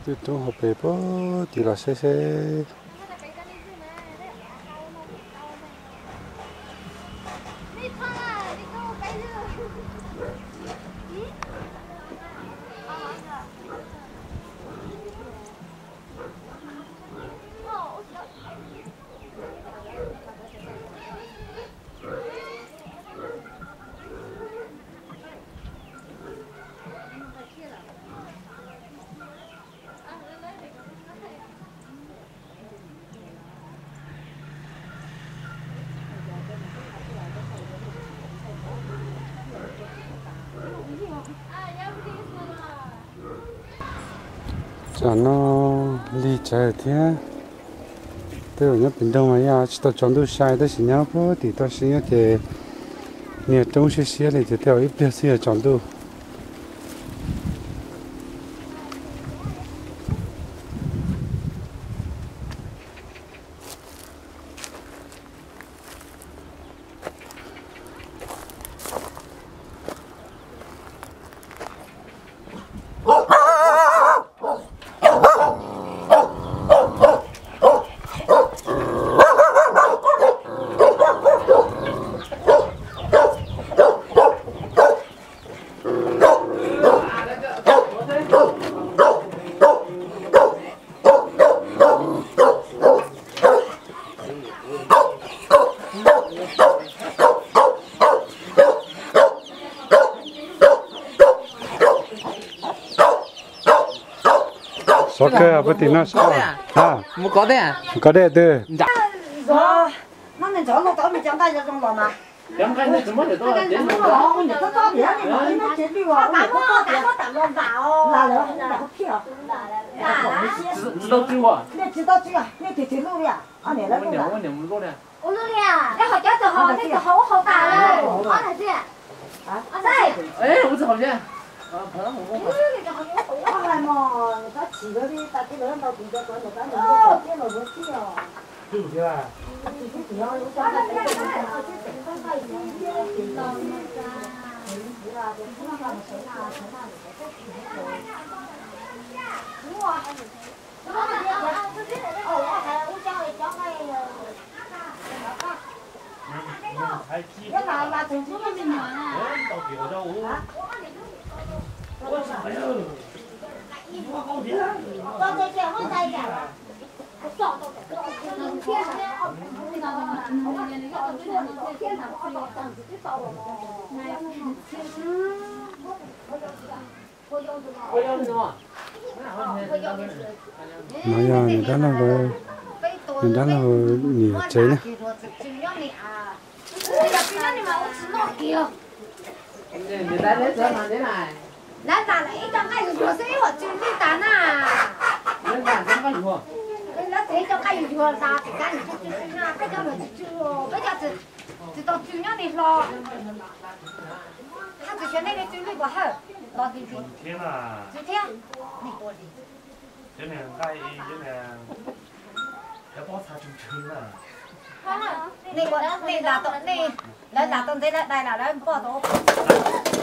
Twb roob hauv pes puag tim los saib seb. Tsam no lig tsawv thiab. Tej zaum nyob pem nroog mas yog tsis tau tsaus ntuj sai, tab sis nyob puag tim toj siab ces niag roob siab siab li ces tej zaum ib pliag xwb yog tsaus ntuj. Xov kawg puag tim no, mus kov dej twg? Ua li, nej cov txawm hauv nej txawm hauv ua hauv tas lawm. No yog niam dab laug, niam dab laug niam tsev na. Lawv tas lawm ib co nqaij yuag yuag xwb ib huam tsw li tas na. Lawv tas ib co nqaij yuag yuag tas tsis kav niam tsw tsw na, peb cov luag tsw tsw, peb cov tsis tau tsw nyob ni hlo. Haj tsis xyov nej li tsw li puas hawj los ntxim ntxim tsw thiab. Nej, lawv lam tau ntxeev lawv dais lawm lawv npoj tau.